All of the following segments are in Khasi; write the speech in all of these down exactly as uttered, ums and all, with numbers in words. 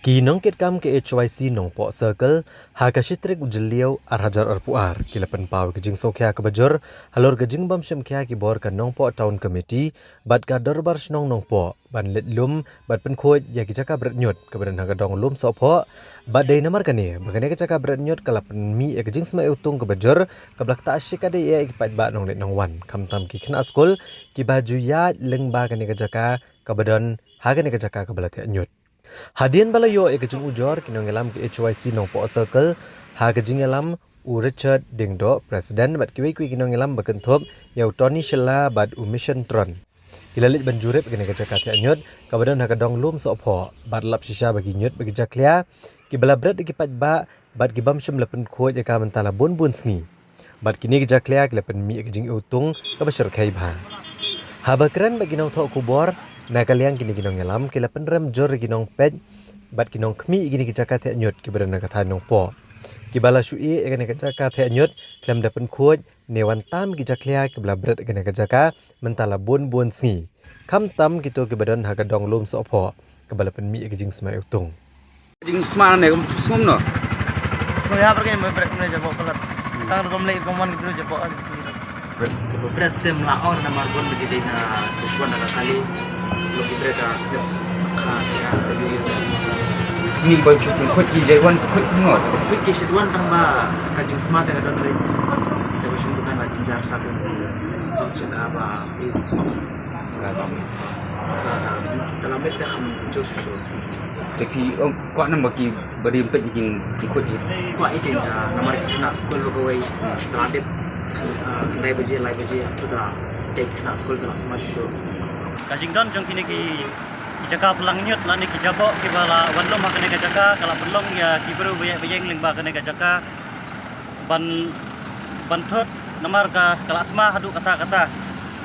Ki nongkitkam ka H Y C Nongpoh Circle, ha ka shi tarik u Jylliew ar hajar arphew ar, ki la pynpaw ka jingsngewkhia kaba jur halor ka jingbym shim khia ki bor ka Nongpoh Town Committee bad ka Dorbar Shnong Nongpoh ban leit lum bad pynkhuid ïa ki jaka bret ñiut kaba don ha ka dong Lumsohphoh. Bad dei namar kane ba kane ka jaka bret ñiut ka la pynmih ïa ka jingsmaiwtung kaba jur, kaba la ktah shikatdei ïa ki paidbah nongleit nongwan, khamtam ki khynnah skul kiba ju ïaid lyngba kane ka jaka kaba don ha kane ka jaka kaba la thiah ñiut. Hadien ba la ïoh ïa ka jingujor, ki nongïalam ka H Y C Nongpoh Circle, ha ka jingïalam u Richard Diengdoh, President, bad kiwei kiwei ki nongïalam ba kynthup ïa u Tony Shylla bad u Mission Tron, ki la leit ban jurip ïa kane ka jaka thiah ñiut kaba don ha ka dong Lumsohphoh, bad lap shisha ba ki ñiut bad ki jakhlia kiba la bret da ki paidbah bad ki bym shym la pynkhuid ïa ka mynta la bun bun sngi. Bad kine ki jakhlia ki la pynmih ïa ka jingïewtung kaba shyrkhei bha. Haba kren bad ki nongthoh khubor, na ka liang kine ki nongïalam ki la pynrem jur ïa ki nongpeit bad ki nongkhmih ïa kine ki jaka thiah ñiut kiba don ha ka thaiñ Nongpoh, kiba la shu ïeh ïa kane ka jaka thiah ñiut khlem da pynkhuid ne wan tam ki jakhlia kiba la bret ïa kane ka jaka mynta la bun bun sngi, khamtam kito kiba don ha ka dong Lumsohphoh kaba la pynmih ïa ka jingsmaiwtung. Jingsma ne kum sngum no. Sngum ïa, bret ne, bret ne jaboh palat. Tang rukom lei rukom wan gitu jaboh. Bret tem la or namar bun bagi dei na rukom na kali. Lo ki bret da snep. Ka sia ka yu yu. Ni ban chup khuid ki jai wan khuid no. Khuid ki shit wan tang ba ka jingsma te ka don ri. Sa ba shum bukan la jinjar satu. Jaka ba. Sa, ah, ka la met te kham jur shuh shuh. Te ki, oh, kwah namar ki ba ri peit ki jingkhuid ki. Kwah i ki, ah, namar ki khynnah skul ba kawei, ah, te la dep, ah, khyndai baje, lai baje, to te la dep khynnah skul te la sma shuh shuh. Ka jingdon jong kine ki, ki jaka plang ñiut lane ki jaboh kiba la wan lum ha kane ka jaka, ka la pynlong ïa ki briew ba ïeng, ba ïeng lyngba kane ka jaka ban, ban thut namar ka, ka la sma haduh katta katta.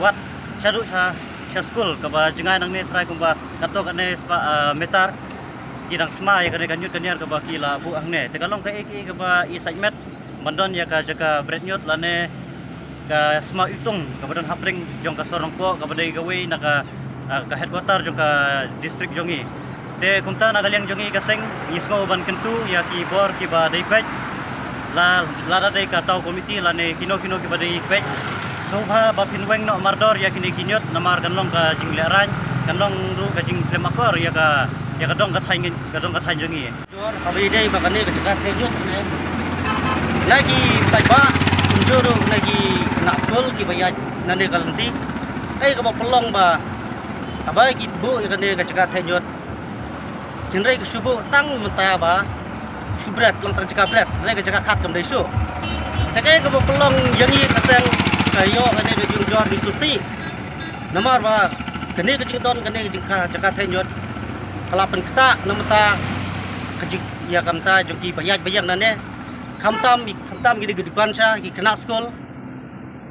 Wat shaduh sha, sha skul kaba jngai nangne trai kumba katto katne spah, ah, meter. Ki dang sma ïa kane ka ñiut ka ñiar kaba ki la buh hangne. Te ka long kaei kaei kaba i sait met ban don ïa ka jaka bret ñiut lane ka sma iwtung kaba don hapdeng jong ka sor Nongpoh kaba dei kawei na ka, ah, ka headquarter jong ka district jong i. Te kumta na ka liang jong i ka seng ngi sngew ban kyntu ïa ki bor kiba dei peit. La, lada dei ka town committee lane kino kino kiba dei peit, sngewbha ba phin weng noh mardor ïa kine ki ñiut namar kan long ka jinglehrain, kan long ruh ka jingkhlem akor ïa ka, ïa ka dong ka thaiñ, ka dong ka thaiñ jong i. Jor, haba ïadei bad kane ka jaka thiah ñiut ne. Na ki paidbah, kumjuh ruh na ki khynnah skul kiba ïaid na kane ka lynti. Kaei kaba pynlong ba haba ki buh ïa kane ka jaka thiah ñiut, hynrei ki shu buh tang mynta ba shu bret, long tang jaka bret, hynrei ka jaka khat kam dei shuh. Te kaei kaba pynlong ïa ngi ka seng ka ïoh kane ka jingjur ngi sngewsih. Namar ba kane ka jingdon kane ka jingka, jaka thiah ñiut ka la pynktah na mynta ka jing, ïa ka mynta jong kiba ïaid ba ïeng nane. Khamtam, khamtam ki dei ki dukan sha, ki khynnah skul,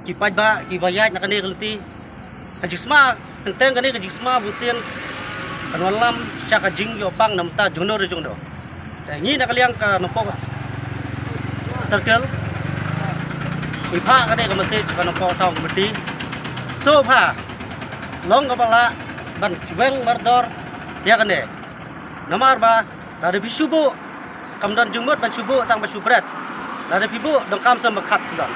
ki paidbah kiba ïaid na kane ka lynti. Ka jingsma, teng teng kane ka jingsma bunsien kan wallam sha ka jingïoh pang na mynta jongno re jongno. Te ngi na ka liang ka Nongpoh Circle, i phah kane ka message ka Nongpoh Town Committee. Sngewbha, long kaba lah ban weng mardor ïa kane. Namar ba lada phi shu buh, kam don jingmut ban shu buh tang ba shu bret. Lada phi buh donkam shen ba khat sdang.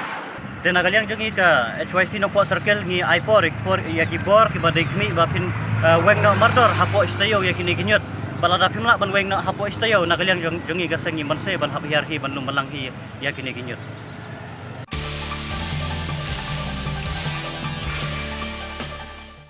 Te na ka liang jong ngi ka H Y C Nongpoh Circle ngi ai por, por ïa ki bor kiba dei khmih ba phin, eh, weng noh mardor hapoh shi taïew ïa kine ki ñiut. Ba lada phim lah ban weng noh hapoh shi taïew, na ka liang jong, jong ngi ka seng ngim banse ban hap hiar hi ban lum balang hi ïa kine ki ñiut.